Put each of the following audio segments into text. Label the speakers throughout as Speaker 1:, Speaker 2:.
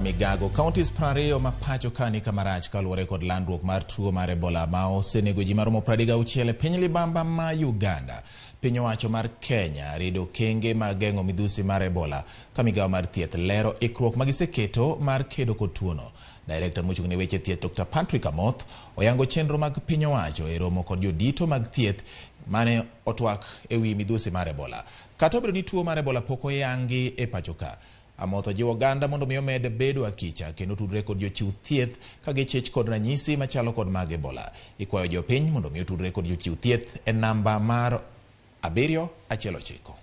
Speaker 1: Migago counties 20 ma pacho ka ni kamarach kaluwore kod landruok mar tuo mar Ebola ma osenego ji maromo 36 e piny libamba ma Uganda. Piny owacho mar Kenya rido okenge mag geng'o midhusi mar Ebola ka migawo mar thieth lero ikruok ma giseketo mar kedo kod tuono. Direkta mochung' ne weche thieth Dr. Patrick Amoth oyango chenro mag piny owacho e romo kod jodito mag thieth mane otwak e wi midhusi mar Ebola. Kata obedo ni tuo mar Ebola pok oyangi e pacho ka, Amoth ojiwo oganda mondo mi omed bedo akicha kendo tudre kod jochiw thieth ka gichich kod ranyisi machalo kod mag Ebola. Ikwayo jopiny mondo mi otudre kod jochiw thieth e namba mar 719.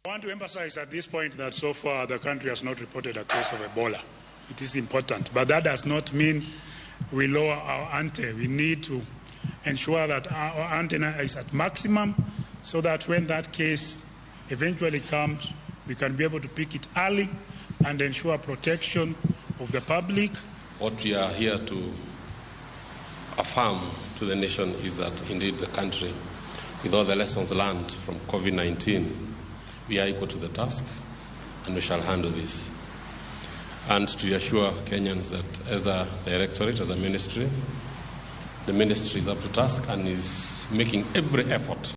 Speaker 2: I want to emphasize at this point that so far the country has not reported a case of Ebola. It is important, but that does not mean we lower our ante. We need to ensure that our antenna is at maximum so that when that case eventually comes, we can be able to pick it early and ensure protection of the public.
Speaker 3: What we are here to affirm to the nation is that indeed the country, with all the lessons learned from COVID-19, we are equal to the task and we shall handle this. And to assure Kenyans that as a directorate, as a ministry, the ministry is up to task and is making every effort.